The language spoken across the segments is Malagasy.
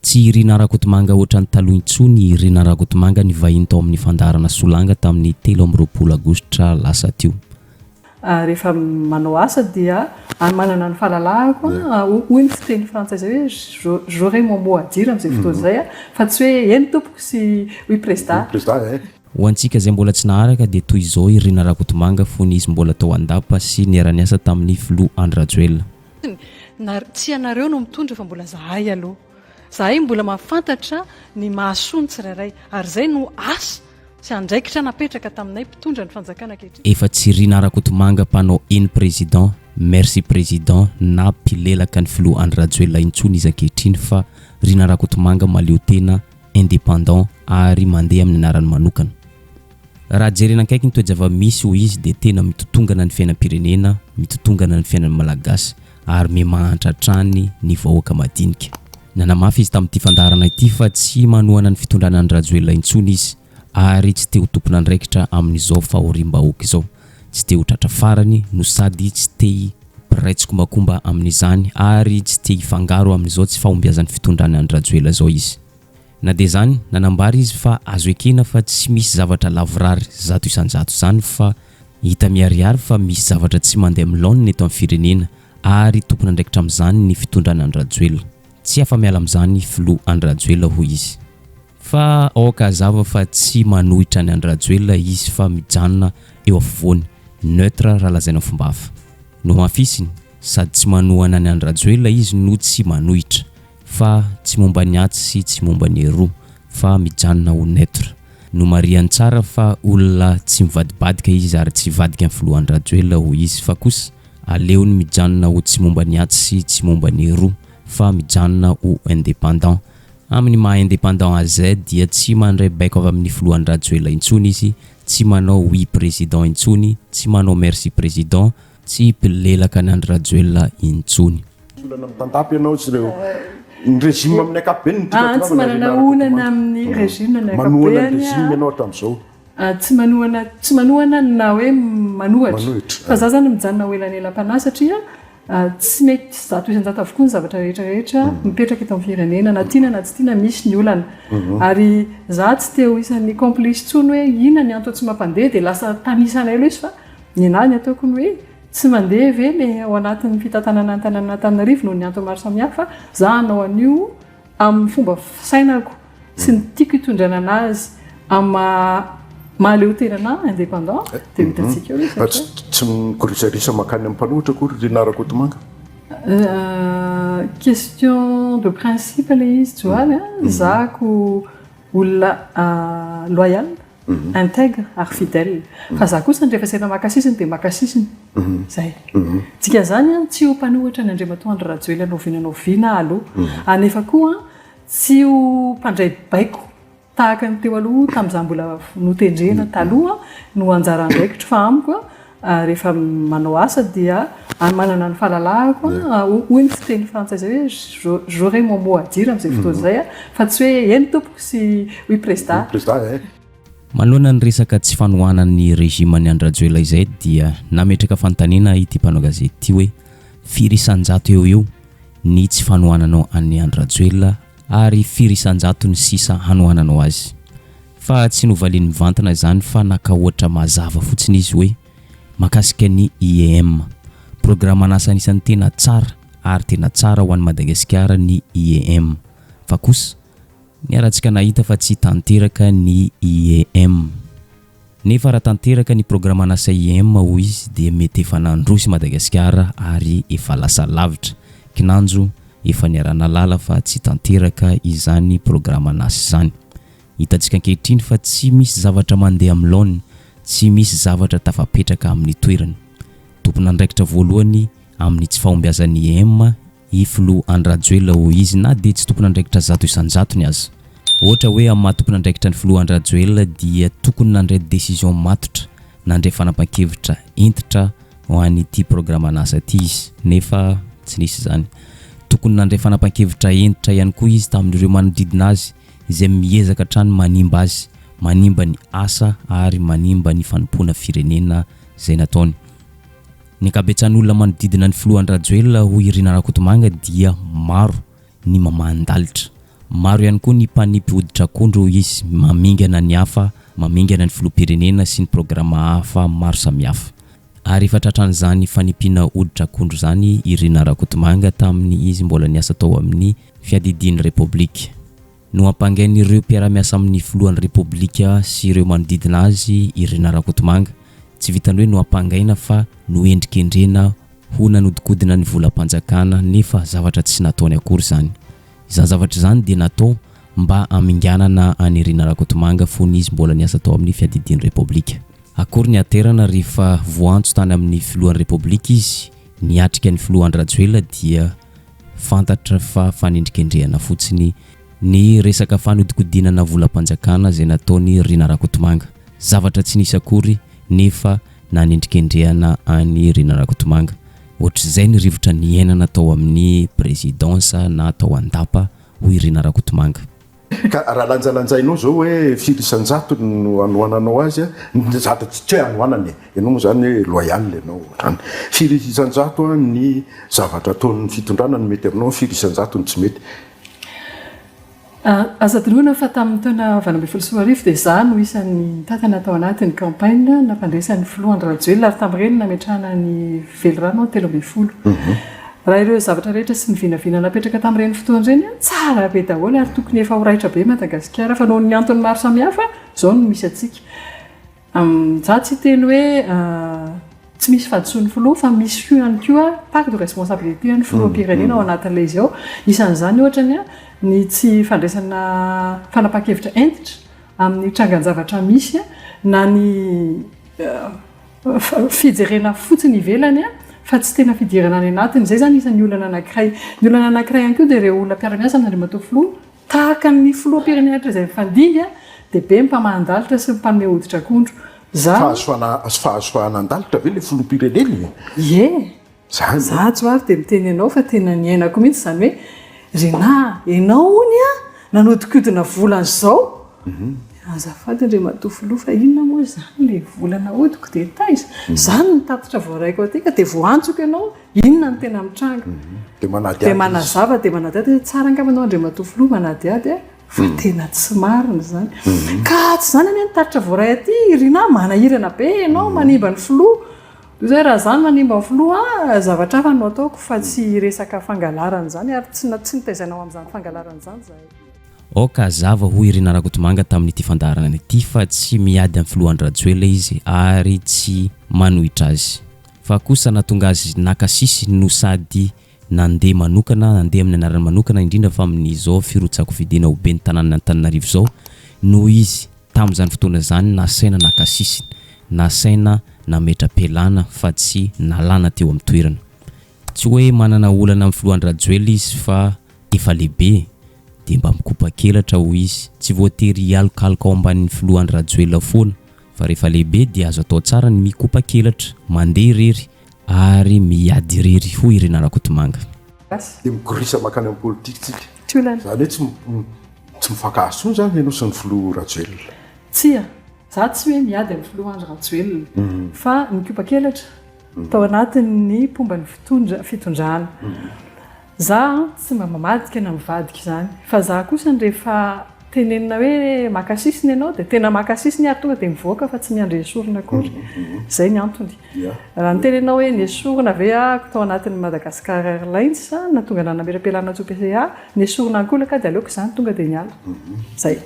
Tsy i Rinah Rakotomanga ohatran'ny taloha intsony i Rinah Rakotomanga nivahiny tao amin'ny fandaharana Solanga tamin'ny 23 aogositra lasa teo. Rehefa manao asa dia manana ny fahalalahako aho, hoy ny fiteny frantsay izay hoe j'aurai mon mot à dire amin'izay fotoana izay fa tsy hoe eny tompoko sy oui prezida. Ho antsika izay mbola tsy naharaka dia toy izao i Rinah Rakotomanga fony izy mbola tao an-dapa sy niara-niasa tamin'ny filoha Andry Rajoelina. Tsy ianareo no mitondra fa mbola zahay aloha. Zahay mbola mahafantatra ny mahasoa ny tsirairay ary izay no asa sy andraikitra napetraka taminay mpitondra ny fanjakana ankehitriny. Efa tsy Rinah Rakotomanga mpanao eny président, merci président na mpilelaka ny filoha Andry Rajoelina intsony izy ankehitriny fa Rinah Rakotomanga mahaleo tena, indépendant ary mandeha amin'ny anarany manokana. Raha jerena akaiky ny toe-java-misy hoy izy dia tena mitotongana ny fiainam-pirenena, mitotongana ny fiainan'ny Malagasy ary miha-mahantra hatrany ny vahoaka madinika. Nanamafy izy tamin'ity fandaharana ity fa tsy manohana ny fitondrana an'i Rajoelina intsony izy ary tsy te ho tompon'andraikitra amin'izao fahoriam-bahoaka izao. Tsy te ho tratra farany no sady tsy te mpiray tsikombakomba amin'izany ary tsy te hifangaro amin'izao tsy fahombiazan'ny fitondrana an'i Rajoelina izao izy. Na dia izany, nanambara izy fa azo ekena fa tsy misy zavatra lavorary 100% izany fa hita miharihary fa misy zavatra tsy mandeha amin'ny laoniny eto amin'ny firenena ary tompon'andraikitra amin'izany ny fitondrana an'i Rajoelina. Tsy afa-miala amin'izany filoha Andry Rajoelina hoy izy. Fa aoka hazava fa tsy manohitra an'i Andry Rajoelina izy fa mijanona eo afovoany, neutre raha lazaina fomba hafa. Nohamafisiny, sady tsy manohana an'i Andry Rajoelina izy no tsy manohitra. Fa tsy momba ny atsy sy tsy momba ny eroa fa mijanona ho neutre. Nomarihany tsara fa olona tsy mivadibadika izy ary tsy hivadika ny filoha Andry Rajoelina hoy izy fa kosa aleony mijanona ho tsy momba ny atsy sy tsy momba ny eroa fa mijanona ho indépendant. Amin'ny maha indépendant azy dia tsy mandray baiko avy amin'ny filoha Andry Rajoelina intsony izy, tsy manao oui président intsony, tsy manao merci président, Tsy mpilelaka an'i Andry Rajoelina intsony. Olana mitandapa ianao tsy ireo ny régime amin'ny ankapobeny no tiako Ah, tsy manana olana amin'ny régime amin'ny ankapobeny Manohana ny régime ianao hatramin'izao. Ah, tsy manohana tsy manohana na hoe manohatra. Fa za zany mijanona ho elanelam-panahy satria tsy mety 100% avokoa ny zavatra rehetra rehetra mipetraka eto amin'ny firenena na tiana na tsy tiana misy ny olana. Ary za tsy te ho isan'ny complice intsony hoe inona ny antony tsy mampandeha dia lasa tanisanay aloha izy fa Ny ahy ny ataoko ny hoe tsy mandeha ve le ao anatin'ny fitantanana ny tanànan'Antananarivo noho ny antony maro samihafa, za hanao an'io amin'ny fomba fisainako sy ny tiako hitondrana anazy amin'ny maha mahaleo tena anahy, indépendant, dia ho hitantsika eo izy avy eo. Tsy migorisarisa mankany amin'ny mpanohitra akory ry Rinah Rakotomanga? Question de principe ilay izy Johary a, za ko olona loyal, intègre ary fidèle. Fa za kosa rehefa sendra maka sisiny dia maka sisiny. Zay. Dikan'izany an, tsy ho mpanohitra an'i Andriamatoa Andry Rajoelina na oviana na oviana aho aloha. Anefa koa an, tsy ho mpandray baiko tahaka ny teo aloha tamin'izaho mbola notendrena taloha no anjara andraikitro fa amiko an, Rehefa manao asa dia manana ny fahalalahako aho, hoy ny fiteny frantsay izay hoe j'aurai mon mot à dire amin'izay fotoana izay fa tsy hoe eny tompoko sy oui prezida. Manoloana ny resaka tsy fanohanan'ny régime an'i Andry Rajoelina izay dia nametraka fanontaniana ity mpanao gazety ity hoe firy isan-jato eo ho eo ny tsy fanohananao an'i Andry Rajoelina ary firy isan-jato ny sisa hanohananao azy? Fa tsy novaliany mivantana izany fa naka ohatra mazava fotsiny izy hoe makasika ny IEM. Programan'asa anisan'ny tena tsara ary tena tsara ho an'i Madagasikara ny IEM. Fa kosa, niarahantsika nahita fa tsy tanteraka ny IEM. Nefa raha tanteraka ny programan'asa IEM hoy izy dia mety efa nandroso i Madagasikara ary efa lasa lavitra. Kinanjo, efa niaraha-nahalala fa tsy tanteraka izany programan'asa izany. Hitantsika ankehitriny fa tsy misy zavatra mandeha amin'ny laoniny, tsy misy zavatra tafapetraka amin'ny toerany. Tompon'andraikitra voalohany amin'ny tsy fahombiazan'ny IEM i Filoha Andry Rajoelina hoy izy na dia tsy tompon'andraikitra 100%-ny aza. Ohatra hoe amin'ny maha tompon'andraikitra ny Filoha Andry Rajoelina dia tokony nandray décision matotra, nandray fanapan-kevitra hentitra ho an'ity programan'asa ity izy nefa tsy nisy izany. Tokony nandray fanapan-kevitra hentitra ihany koa izy tamin'ireo manodidina azy izay miezaka hatrany manimba azy, manimba ny asa ary manimba ny fanompoana firenena izay nataony. Ny ankabetsahan'ny olona manodidina ny filoha Andry Rajoelina hoy i Rina Rakotomanga dia maro ny mamahan-dalitra. Maro ihany koa ny mpanipy hoditr'akondro hoy izy, mamingana ny hafa, mamingana ny filoham-pirenena sy ny programa hafa maro samihafa. Ary efa tratran'izany fanipina hoditr'akondro izany i Rinah Rakotomanga tamin'ny izy mbola niasa tao amin'ny fiadidian'ny Repoblika. Nohampangain'ireo mpiara-miasa amin'ny filohan'ny Repoblika sy ireo manodidina azy i Rinah Rakotomanga. Tsy vitan'ny hoe nohampangaina fa noendrikendrena ho nanodikodina ny volam-panjakana nefa zavatra tsy nataony akory izany. Izany zavatra izany dia natao mba haminganana an'i Rinah Rakotomanga fony izy mbola niasa tao amin'ny fiadidian'ny Repoblika. Akory ny haterana rehefa voantso tany amin'ny filohan'ny Repoblika izy niatrika ny filoha Andry Rajoelina dia fantatra fa fanendrikendrehana fotsiny ny resaka fanodikodinana volam-panjakana izay nataon'i Rinah Rakotomanga. Zavatra tsy nisy akory nefa nanendrikendrehana an'i Rinah Rakotomanga. Ohatr'izay ny rivotra niainana tao amin'ny présidence na tao an-dapa, hoy Rinah Rakotomanga. Ka raha lanjalanjainao izao hoe firy isan-jatony no anohananao azy an, ny zavatra tsy hoe anohanana e, ianao moa izany hoe loyal ianao ohatrany. Firy isan-jato ny zavatra ataon'ny fitondrana no mety aminao, firy isan-jato no tsy mety. Aza adinoina fa tamin'ny taona 2018 dia izaho no isan'ny nitantana tao anatin'ny campagne nampandresan'ny filoha Andry Rajoelina ary tamin'ireny no nametrahana ny velirano 13. Raha ireo zavatra rehetra sy ny vinavina napetraka tamin'ireny fotoana ireny, tsara be daholo ary tokony efa ho raitra be Madagasikara fa noho ny antony maro samihafa izao no misy antsika. Izaho tsy hiteny hoe tsy misy fahadisoan'ny filoha fa misy koa ihany koa part de responsabilité an'ny filoham-pirenena ao anatin'ilay izy ao. Isan'izany ohatra ny ny tsy fandraisana fanapahan-kevitra hentitra amin'ny trangan-javatra misy na ny fijerena fotsiny ivelany fa tsy tena fidirana any anatiny. Izay izany isan'ny olana anankiray. Ny olana anankiray ihany koa dia ireo olona mpiara-miasa amin'Andriamatoa Filoha, tahaka ny filoham-pirenena hatrizay nifandimby dia be ny mpamahan-dalitra sy ny mpanome hoditr'akondro. Izaho. Fahasoahanan-dalitra ve ilay filoham-pirenena e? Ie. Zany. Za ato ary dia miteny anao fa tena niainako mihitsy izany hoe Rinah, ianao hono an, nanodikodina vola an'izao. Azafady Andriamatoa Filoha fa inona moa izany ilay vola nahodiko dia taiza? Izany ny tatitra voaraiko aty ka dia voantsoko ianao, inona no tena mitranga? Dia manadihady izy. Dia manazava dia manadihady hoe tsara angamba ianao Andriamatoa Filoha manadihady an, fa tena tsy marina izany. Ka tsy izany anie ny tatitra voaray aty Rinah, manahirana be ianao manimba ny Filoha. Toy izay raha za no manimba ny filoha a, zavatra hafa no ataoko fa tsy resaka fangalarana izany ary tsy tsy nitaizaina ho amin'izany fangalarana izany izahay. Aoka hazava hoy Rinah Rakotomanga tamin'ity fandaharana ity fa tsy miady amin'ny filoha Andry Rajoelina izy ary tsy manohitra azy. Fa kosa nahatonga azy naka sisiny no sady nandeha manokana, nandeha amin'ny anarany manokana indrindra fa amin'izao firotsahan-kofidina ho ben'ny tanànan'Antananarivo izao noho izy Tamin'izany fotoana izany nasaina naka sisiny, nasaina nametra-pialana fa tsy nalana teo amin'ny toerana. Tsy hoe manana olana amin'ny filoha Andry Rajoelina izy fa efa lehibe dia mba mikopa-kelatra hoy izy. Tsy voatery hialokaloka ao ambanin'ny filoha Andry Rajoelina foana fa rehefa lehibe dia azo atao tsara ny mikopa-kelatra, mandeha irery ary miady irery hoy i Rinah Rakotomanga. Dia migorisa mankany amin'ny politika tsika. Tsy olana. Izany hoe tsy Tsy mifankahazo intsony izany ianao sy ny filoha Rajoelina? Tsia, za tsy hoe miady amin'ny filoha Andry Rajoelina fa nikopa-kelatra tao anatin'ny mpomba ny fitondrana. Za tsy mba mamadika na mivadika izany fa za kosa rehefa tenenina hoe maka sisiny ianao dia tena maka sisiny ary tonga dia mivoaka fa tsy miandry esorina akory. Izay ny antony. Raha niteny ianao hoe nesorina ve aho tao anatin'ny Madagascar Airlines na tonga nanametra-pialana tao PCA, nesorina ankolaka dia aleoko izany tonga dia niala. Izay.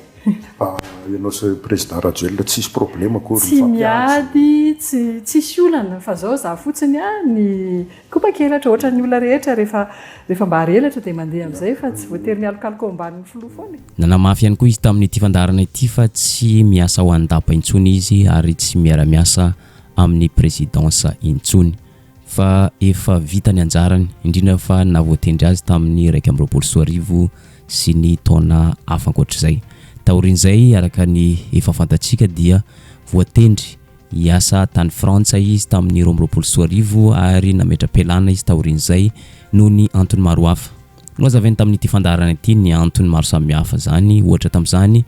Fa ianao sy Président Rajoelina tsisy problème akory Tsy miady, tsy tsisy olana fa zao za fotsiny a ny kopakelatra ohatran'ny olona rehetra rehefa rehefa mba ary elatra dia mandeha amin'izay fa tsy voatery mialokaloka ao ambanin'ny filoha foana e. Nanamafy ihany koa izy tamin'ity fandaharana ity fa tsy miasa ao an-dapa intsony izy ary tsy miara-miasa amin'ny présidence intsony fa efa vita ny anjarany, indrindra fa nahavoatendry azy tamin'ny 2021 sy ny taona hafa ankoatr'izay. Taorian'izay, araka ny efa fantatsika dia voatendry hiasa tany Frantsa izy tamin'ny 2022 ary nametra-pialana izy taorian'izay noho ny antony maro hafa. Nohazavainy tamin'ity fandaharana ity ny antony maro samihafa izany, ohatra tamin'izany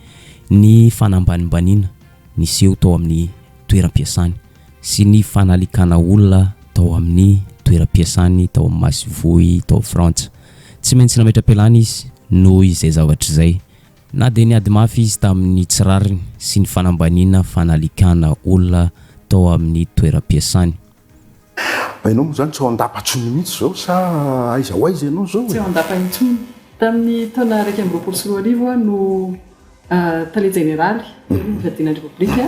ny fanambanimbaniana niseho tao amin'ny toeram-piasany sy ny fanalikana olona tao amin'ny toeram-piasany tao amin'ny masoivoho tao Frantsa. Tsy maintsy nametra-pialana izy noho izay zavatra izay. Na dia niady mafy izy tamin'ny tsy rariny sy ny fanambaniana fanalikana olona tao amin'ny toeram-piasany. Ianao moa izany tsy ao an-dapa intsony mihitsy izao sa aiza ho aiza ianao izao e? Tsy ao an-dapa intsony. Tamin'ny taona 2021 aho no tale jeneraly teo anivon'ny Fiadiana ny Repoblika.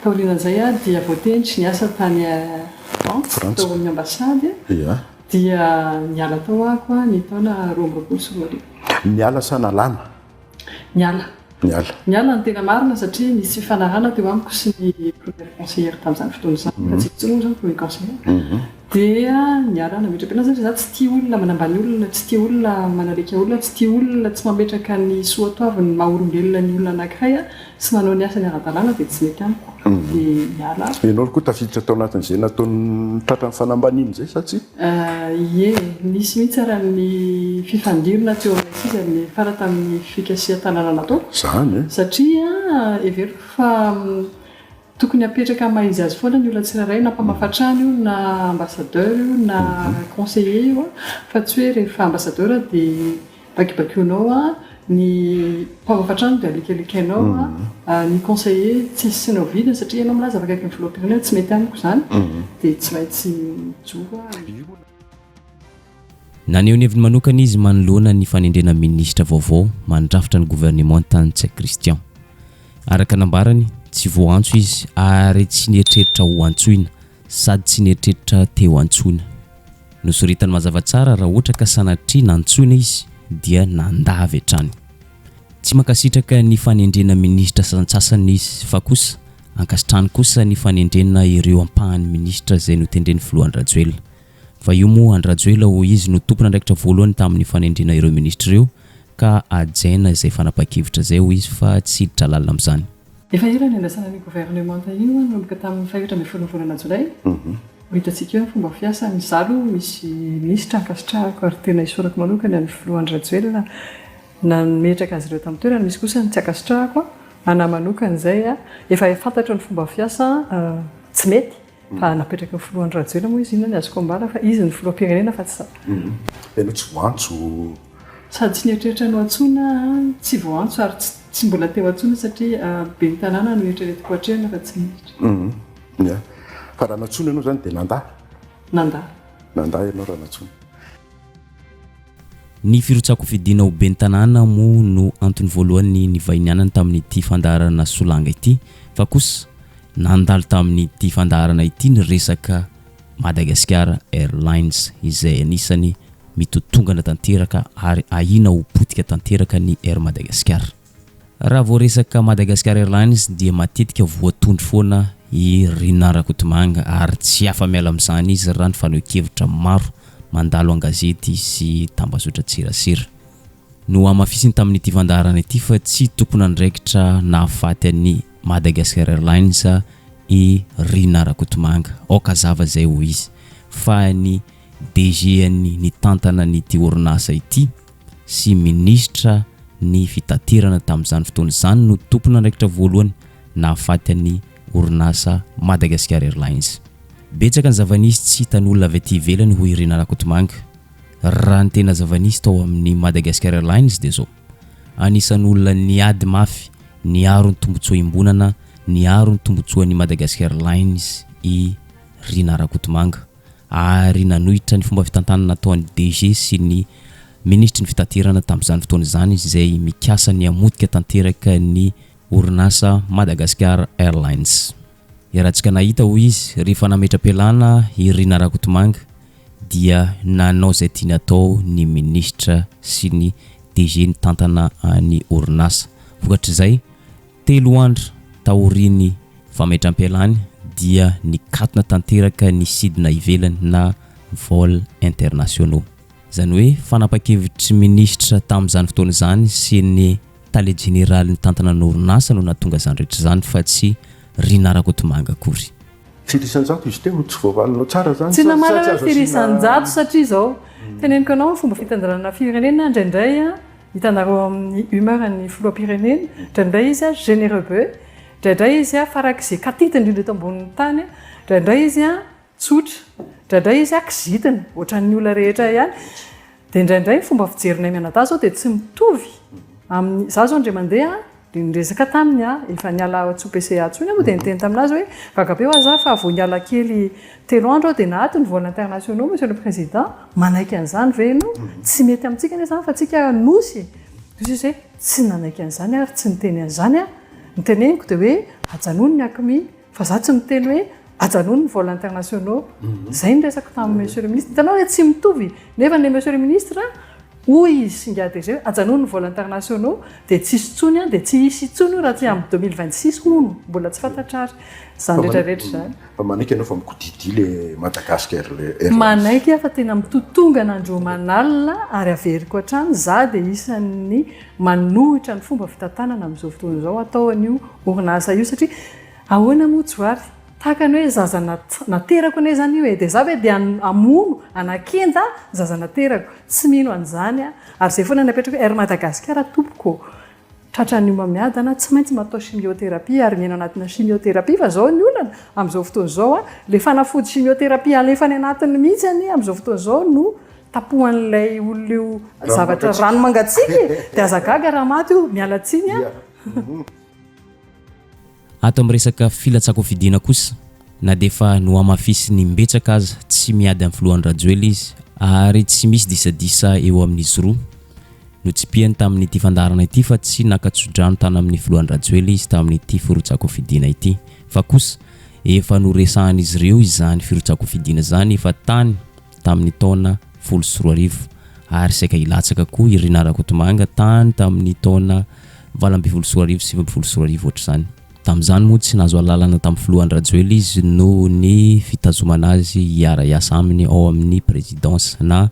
Taorian'izay aho dia voatendry niasa tany Frantsa, tao amin'ny ambasady. Dia niala tao aho koa ny taona 2022. Niala sa nalana? Niala. Niala. Niala no tena marina satria nisy fifanarahana teo amiko sy ny première conseillère tamin'izany fotoana izany, fa tsy intsony moa izany premier conseillère. Dia niala aho nametra-pialana satria izaho tsy tia olona manambany olona, tsy tia olona manalika olona, tsy tia olona tsy mametraka ny soatoaviny maha olombelona ny olona anankiray sy manao ny asany ara-dalàna dia tsy mety amiko. Dia niala aho. Ianao koa tafiditra tao anatin'izay nataon'ny tratran'ny fanambaniana izay sa tsia? Ie, nisy mihitsy ara ny fifandirana teo aminay sy izy ary niafara tamin'ny fikasihan-tanana nataoko. Izany e! Satria heveriko fa tokony hapetraka amin'ny maha izy azy foana ny olona tsirairay, na mpamafa trano io, na ambassadeur io, na conseiller io, fa tsy hoe rehefa ambassadeur dia Bakibakionao ny mpamafa trano dia alikalikainao ny conseiller tsy asianao vidiny satria ianao milaza fa akaiky ny filoham-pirenena, tsy mety amiko izany dia tsy maintsy mijoro aho. Naneho ny heviny manokana izy manoloana ny fanendrena minisitra vaovao mandrafitra ny governemanta Ntsay Christian. Araka nambarany, tsy voaantso izy ary tsy nieritreritra ho antsoina sady tsy nieritreritra te ho antsoina. Nosoritany mazava tsara raha ohatra ka sanatria nantsoina izy dia nandà avy hatrany. Tsy mankasitraka ny fanendrena minisitra sasantsasany izy fa kosa ankasitrahany kosa ny fanendrena ireo ampahany minisitra izay notendren'ny filoha Andry Rajoelina. Fa io moa Andry Rajoelina hoy izy no tompon'andraikitra voalohany tamin'ny fanendrena ireo minisitra ireo ka hajaina izay fanapahan-kevitra izay hoy izy fa tsy hiditra lalina amin'izany. Efa ela niandrasana an'io governemanta io nanomboka tamin'ny faha-14 ny volana jolay. Ho hitantsika eo ny fomba fiasany. Izaho aloha misy minisitra ankasitrahako ary tena isaorako manokana ny filoha Andry Rajoelina nametraka azy ireo tamin'ny toerany. Misy kosa ny tsy ankasitrahako, anà manokana izay. Efa fantatro ny fomba fiasa tsy mety fa napetraky ny filoha Andry Rajoelina moa izy, inona ny azoko ambara fa izy no filoham-pirenena fa tsy izaho. Ianao tsy voantso. Sady tsy nieritreritra ny ho antsoina aho, tsy voantso ary tsy mbola te ho antsoina satria ben'ny tanàna no eritreretiko hatrehina fa tsy miditra. Ya. Fa raha nantsoina ianao izany dia nandà? Nandà. Nandà ianao raha nantsoina. Ny firotsahan-kofidina ho ben'ny tanàna moa no antony voalohany nivahinianany tamin'ity fandaharana Solanga ity, fa kosa nandalo tamin'ity fandaharana ity ny resaka Madagasikara Airlines izay anisany mitotongana tanteraka ary ahiana ho potika tanteraka ny Air Madagascar. Raha vao resaka Madagascar Airlines dia matetika voatondro foana i Rinah Rakotomanga ary tsy afa-miala amin'izany izy raha ny fanehoan-kevitra maro mandalo an-gazety sy tambazotran-tserasera. Nohamafisiny tamin'ity fandaharana ity fa tsy tompon'andraikitra nahafaty an'i Madagascar Airlines i Rinah Rakotomanga. Aoka hazava izay hoy izy fa ny DG-n'ny nitantana an'ity orinasa ity sy minisitra ny fitaterana tamin'izany fotoana izany no tompon'andraikitra voalohany nahafaty an'ny orinasa Madagascar Airlines. Betsaka ny zava-nisy tsy hitan'olona avy aty ivelany hoy Rina Rakotomanga. Raha ny tena zava-nisy tao amin'ny Madagascar Airlines dia izao, anisan'olona niady mafy niaro ny tombontsoa iombonana, niaro ny tombotsoan'ny Madagascar Airlines i Rina Rakotomanga. ary nanohitra ny fomba fitantanana nataon'ny DG sy ny Minisitry ny Fitaterana tamin'izany fotoana izany izay mikasa ny hamotika tanteraka ny orinasa Madagascar Airlines. Iarahantsika nahita, hoy izy, rehefa nametra-pialana i Rina Rakotomanga dia nanao izay tiany atao ny Minisitra sy ny DG nitantana ny orinasa. Vokatr'izay, Telo andro taorian'ny fametram-pialany dia nikatona tanteraka ny sidina ivelany na vols internationaux. Izany hoe fanapan-kevitry minisitra tamin'izany fotoana izany sy ny tale jeneraly nitantana ny orinasa no nahatonga izany rehetra izany fa tsy Rinah Rakotomanga akory. Firy isan-jato izy teo? Tsy voavalinao tsara izany Tsy sa namaly tsy aho azo hoe firy asiana. isan-jato satria izao, teneniko anao ny fomba fitantanana firenena indraindray Hitanareo amin'ny humeur ny filoham-pirenena, indraindray izy généreux be, indraindray izy farak'izay katita indrindra eto ambonin'ny tany, indraindray izy tsotra, indraindray izy kizitina ohatran'ny olona rehetra ihany. Dia indraindray ny fomba fijerinay mianadahy izao dia tsy mitovy amin'ny, izaho izao indray mandeha dia niresaka taminy aho, efa niala tsy ho PCA intsony aho moa dia niteny tamin'azy hoe gaga be ho'a za fa vao niala kely telo andro aho dia nahato ny vol internationaux monsieur le président, manaiky an'izany ve ianao? Tsy mety amintsika anie izany fa tsika nosy e! Hoy izy hoe tsy nanaiky an'izany aho ary tsy niteny an'izany aho, ny teneniko dia hoe ajanony ny ACMI fa za tsy miteny hoe ajanony ny vol internationaux, izay ny resako tamin'i monsieur le ministre, hitanao hoe tsy mitovy nefa ny monsieur le ministre hoy izy sy ingahy DG hoe ajanony ny vol internationaux dia tsisy intsony an, dia tsy hisy intsony io raha tsy amin'ny 2026 hono, mbola tsy fantatra ary izany rehetra rehetra izany. Fa manaiky ianao fa mikodidi le Madagascar Airlines. Manaiky aho fa tena mitotongana andro aman'alina ary averiko hatrany, za dia isan'ny manohitra ny fomba fitantanana amin'izao fotoana izao atao an'io orinasa io satria ahoana moa Johary? Tahaka ny hoe zaza naterako anie izany io e! Dia za ve dia hamono, hanakenda ny zaza naterako? Tsy mino an'izany aho. Ary izay foana no apetrako hoe Air Madagascar tompoko ô! Tratran'ny homamiadana, tsy maintsy matao chimiothérapie ary miaina anatina chimiothérapie fa izao ny olana amin'izao fotoana izao an, ilay fanafody chimiothérapie alefa any anatiny mihitsy anie amin'izao fotoana izao no tapohan'ilay olona io zavatra rano mangatsiaka e! Dia aza gaga raha maty io, miala tsiny an! Ato amin'ny resaka filatsakofidiana kosa, na dia efa nohamafisiny imbetsaka aza, tsy miady amin'ny filoha Andry Rajoelina izy ary tsy misy disadisa eo amin'izy roa. Notsipihany tamin'ity fandaharana ity fa tsy naka tsodrano tany amin'ny filoha Andry Rajoelina izy tamin'ity firotsakofidiana ity, fa kosa efa noresahan'izy ireo izany firotsakofidiana izany efa tany tamin'ny taona 2010 ary saika hilatsaka koa i Rinah Rakotomanga tany tamin'ny taona 2018 2019 ohatr'izany. Tamin'izany moa tsy nahazo alalana tamin'ny filoha Andry Rajoelina izy noho ny fitazomana azy hiara-hiasa aminy ao amin'ny présidence na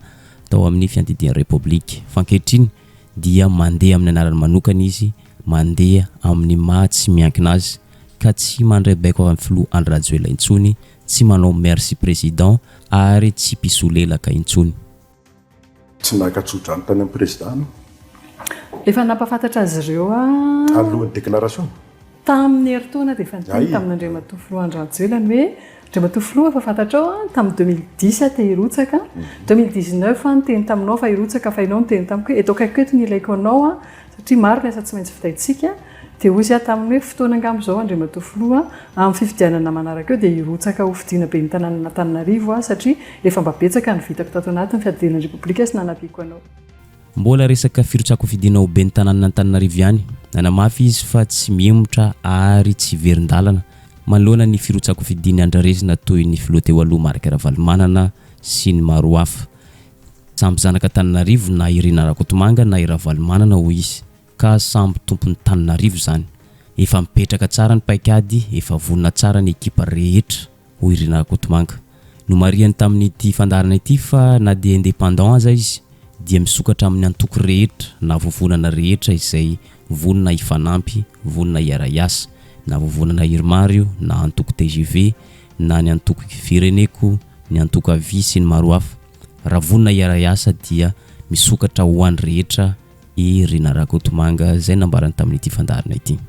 tao amin'ny fiandidian'ny Repoblika. Fa ankehitriny dia mandeha amin'ny anarany manokana izy, mandeha amin'ny maha tsy miankina azy ka tsy mandray baiko avy amin'ny filoha Andry Rajoelina intsony Tsy manao merci président ary tsy mpisolelaka intsony. Tsy naka tsodrano tany amin'ny président anao? Efa nampahafantatra azy ireo aho. Alohan'ny déclaration? Tamin'ny herintaona dia efa niteny tamin'Andriamatoa Filoha Andry Rajoelina ny hoe, Andriamatoa Filoha efa fantatrao aho, tamin'ny 2010 aho te hirotsaka, 2019 aho niteny taminao fa hirotsaka fa ianao niteny tamiko hoe eto akaikiko eto no ilaiko anao an, Satria maro ny asa tsy maintsy vitaintsika, dia hoy izy taminy hoe, fotoana angamba izao Andriamatoa Filoha, amin'ny fifidianana manaraka eo dia hirotsaka ho fidiana ben'ny tanànan'Antananarivo aho satria efa mba betsaka ny vitako tato anatin'ny fiadiana ny Repoblika sy nanampiako anao. Mbola resaka firotsahan-kofidiana ho ben'ny tanànan'Antananarivo ihany. Nanamafy izy fa tsy mihemotra ary tsy hiverin-dalana manoloana ny firotsahan-kofidian'ny andrarezina toy ny filoha teo aloha Marc Ravalomanana sy ny maro hafa. Samby zanak'Antananarivo na i Rina Rakotomanga na i Ravalomanana hoy izy ka samby tompon'i Tananarivo izany. Efa mipetraka tsara ny paikady, efa vonona tsara ny ekipa rehetra hoy Rina Rakotomanga. Nomarihany tamin'ity fandaharana ity fa na dia indépendant aza izy dia misokatra amin'ny antoko rehetra na vovonana rehetra izay vonona hifanampy, vonona hiara-hiasa, na vovonana Irmar io na antoko tgv na ny antoko Fireneko, ny antoko Avi sy ny maro hafa. Raha vonona hiara-hiasa dia misokatra ho an'ny rehetra i Rina Rakotomanga izay nambarany tamin'ity fandaharana ity.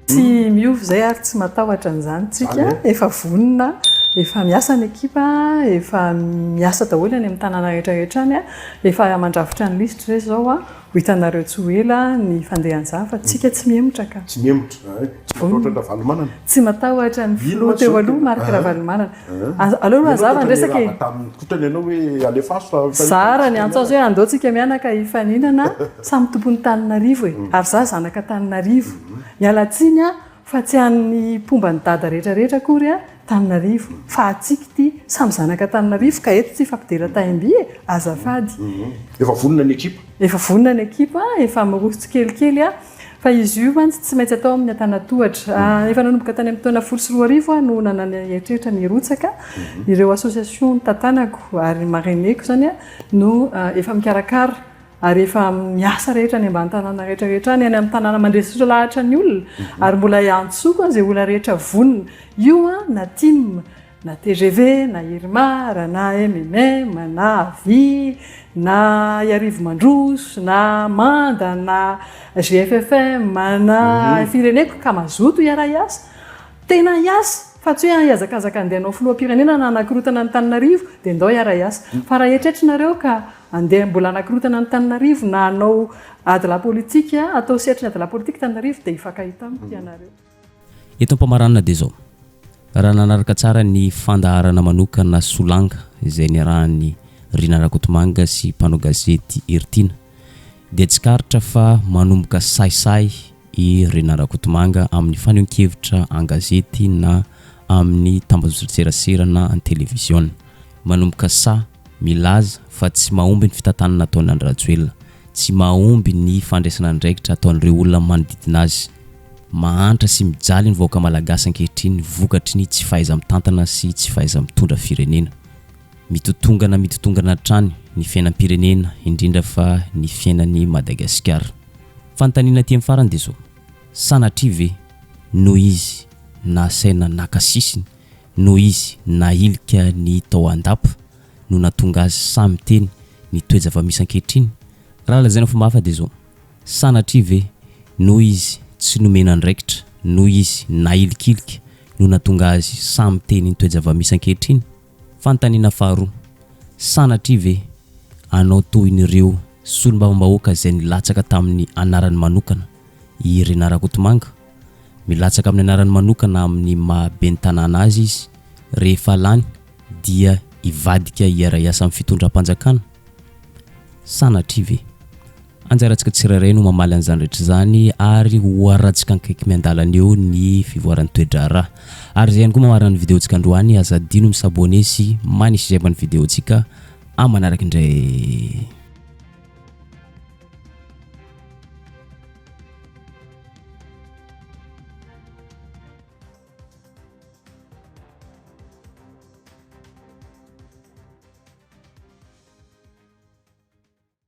Tsy miova izay ary tsy matahotra an'izany tsika, efa vonona, efa miasa ny ekipa, efa miasa daholo any amin'ny tanàna rehetra rehetra any, efa mandrafitra ny lisitra izay izao, ho hitanareo tsy ho ela ny fandehan'izany fa tsika tsy mihemotra ka. Tsy mihemotra, ay, tsy matahotra an'i Ravalomanana. Tsy matahotra ny filoha teo aloha Marc Ravalomanana. Aleo aloha hazava ny resaka e. Za raha niantso azy hoe andao tsika mianaka hifaninana, samy tompon'i Taninarivo e. Ary za zanak'Antananarivo. Miala tsiny aho fa tsy an'ny mpomba an'i Dada rehetra rehetra akory a, Taninarivo. Fa antsika ity, samy zanak'Antananarivo ka eto tsy hifampidera taim-by e. Azafady. Efa vonona ny ekipa. Efa vonona ny ekipa, efa miroso tsikelikely a. Fa izy io mantsy tsy maintsy atao amin'ny antanatohatra. Efa nanomboka tany amin'ny taona 2010 aho no nanana eritreritra ny hirotsaka. Ireo association tantanako ary marraineko izany no efa mikarakara ary efa miasa rehetra any ambany tanàna rehetra rehetra any, any amin'ny tanàna mandresy lahatra ny olona ary mbola iantsoako an'izay olona rehetra vonona. Io na tim Na tgv, na Irmar, na mmm, na avi, na Iarivo Mandroso, na Manda, na GFFM, na Fireneko ka mazoto hiara-hiasa. Tena hiasa! Fa tsy hoe hihazakazaka handeha hanao filoham-pirenena na hanakorotana an'Antananarivo dia ndao hiara-hiasa. Fa raha eritreritrinareo ka handeha mbola hanakorotana an'Antananarivo na hanao ady lahy politika, atao sehatry ny ady lahy politika Antananarivo dia hifankahita amiko ianareo. Eto am-pamaranana dia izao, raha nanaraka tsara ny fandaharana manokana Solanga izay niarahan'i Rina Rakotomanga sy mpanao gazety Heritiana dia tsikaritra fa manomboka sahisahy i Rina Rakotomanga amin'ny fanehoan-kevitra an-gazety na amin'ny tambajotran-tserasera na an-televiziona. Manomboka sahy milaza fa tsy mahomby ny fitantanana ataon'i Andry Rajoelina, tsy mahomby ny fandraisana andraikitra ataon'ireo olona manodidina azy. Mahantra sy mijaly ny vahoaka malagasy ankehitriny vokatry ny tsy fahaiza-mitantana sy tsy fahaiza-mitondra firenena. Mitotongana mitotongana hatrany ny fiainam-pirenena indrindra fa ny fiainan'i Madagasikara. Fanontaniana aty amin'ny farany dia izao, sanatria ve noho izy nasaina naka sisiny, noho izy nahilika ny tao an-dapa no nahatonga azy sahy miteny ny toe-java-misy ankehitriny? Raha lazaina fomba hafa dia izao, Sanatria ve noho izy tsy nomena andraikitra, noho izy nahilikilika no nahatonga azy sahy miteny ny toe-java-misy ankehitriny? Fanontaniana faharoa, sanatria ve anao tohin'ireo solombavambahoaka izay nilatsaka tamin'ny anarany manokana i Rinah Rakotomanga? Milatsaka amin'ny anarany manokana amin'ny maha ben'ny tanàna azy izy, rehefa lany dia hivadika hiara-hiasa amin'ny fitondram-panjakana? Sanatria ve? Anjarantsika tsirairay no mamaly an'izany rehetra izany ary ho arahantsika akaiky miandalana eo ny fivoaran'ny toe-draharaha. Ary izay ihany koa mamarana ny vidéo-ntsika androany, aza adino mi-s'abonner sy manisy j'aime ny vidéo-ntsika amin'ny manaraka indray.